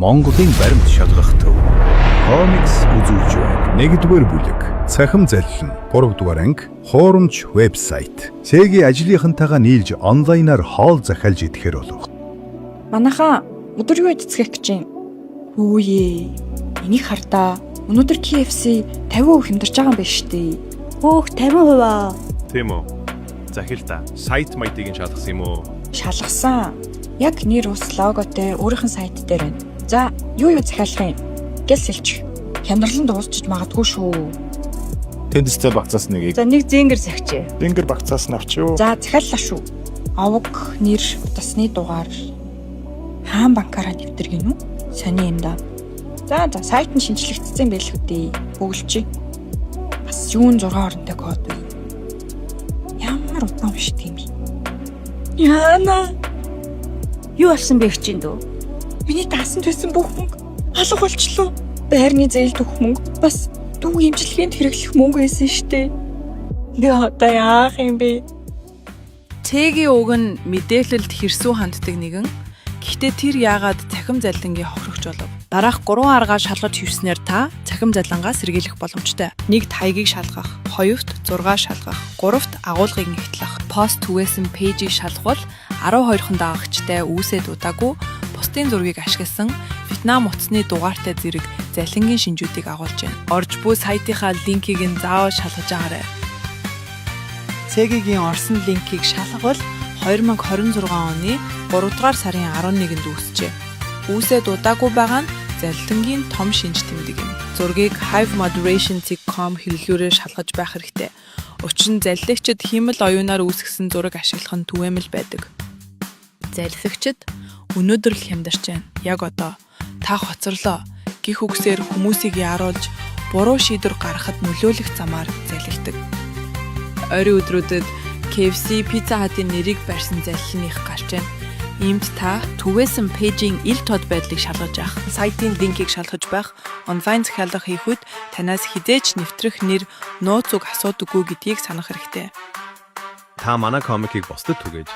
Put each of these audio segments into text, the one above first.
Монголын баримт шалгах төв. Комикс үзүүлж байна. 1-р бүлэг. Цахим заллин. 3-р анги. Хуурамч вебсайт. Сэги ажлынхантайгаа нийлж онлайнаар хоол захиалж идэхээр болов. Манайхаа өдөр юу идцгээх гэж юм? Хүүе. Энийг хардаа. Өнөөдөр KFC 50% хямдарч байгаа юм байна шүү дээ. Хөөх, 50% аа. Тийм үү. Захил та. Сайт маятыг нь шалгасан юм уу? Шалгасан. Яг нэр ус логотой өөрийнх нь сайт дээр байна. За, юу юу захиалах юм? Гэл сэлчих. Хямдрал нь дуусчиж магадгүй шүү. Тэндстэй багцаас нэгийг. За, нэг зингер захичээ. Зингер багцаас нь авч юу? За, захиаллаа шүү. Овог, нэр, утасны дугаар, хаан банкаараа нэвтэр гинүү? Сони юм да. За, сайт нь шинжлэгдсэн байлгүй дээ. Бөглөчий. Бас юун 6 оронтой код вэ? Ямар удаан уншдаг юм бэ? Яна, Юу болсон бэ хчин дүү? миний даасан төсөн бүх мөнгө алга болчлоо. Байрны зээл төх мөнгө, бас дүү эмчилгээнд хэрэглэх мөнгө байсан штэ. Би одоо яах юм бэ? Цэгийн уг нь мэдээлэлд хэрсүү ханддаг нэгэн. Гэхдээ тэр яагаад цахим заллингийн хохирогч болов? Дараах гурван аргаар шалгаж хийснээр та цахим заллингаас сэргийлэх боломжтой. Нэгт хаягийг шалгах, хоёрт зургаа шалгах, гуравт агуулгыг нэгтлэх. Пост түгээсэн page ийг шалгавал 12хон дагагчтай үүсээ дуудаагүй бусдын зургийг ашигласан Вьетнам утасны дугаартай зэрэг залингийн шинжүүдийг агуулж байна. Орж буй сайтынхаа линкийг нь заавал шалгаж агаарай. Цэгийн орсон линкийг шалгавал 2026 оны 3 дугаар сарын 11-нд үүсжээ. Үүсээ дуудаагүй байгаа нь заллингийн том шинж тэмдэг юм. Зургийг hivemoderation.com хэвлэлүүрээр шалгаж байх хэрэгтэй. Учир нь заллагчид хиймэл оюунаар үүсгэсэн зураг ашиглах нь түгээмэл байдаг. Заллагчид өнөөдөр л хямдарч байна. Яг одоо та хоцорлоо гэх үгсээр хүмүүсийг яаруулж, буруу шийдвэр гаргахад нөлөөлөх замаар залилдаг. Ойрын өдрүүдэд KFC, Pizza Hut-ын нэрийг барьсан заллин их гарч байна. Иймд та түгээсэн page ийн ил тод байдлыг шалгаж авах, сайтын линкийг шалгаж байх, онлайн захиалга хийх үед танаас хэзээ ч нэвтрэх нэр, нууц үг асуудаггүй гэдгийг санах хэрэгтэй. Та манай комикийг бусдад түгээж,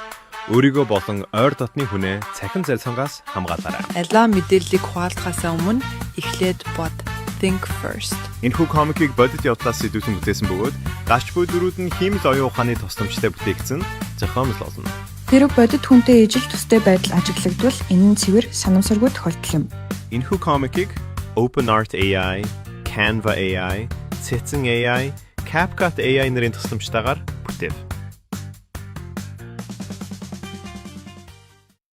өөрийгөө болон ойр дотны хүнээ цахим залсангаас хамгаалаарай. Аливаа мэдээллийг хуваалцахаасаа өмнө эхлээд бод. Think first. Энэхүү комикийг бодит явдлаас сэдвүүлэн бүтээсэн бөгөөд гарч буй дүрүүд нь хиймэл оюун ухааны тусламжтай бүтээгдсэн зохиомжтой болно. Хэрэг бодит хүнтэй ижил төстэй байдал ажиглагдвал энэ нь цэвэр санамсаргүй тохиолдол юм. Энэхүү комикийг OpenArt AI, Canva AI, Цэцэн AI, CapCut AI нарын тусламжтайгаар бүтээв.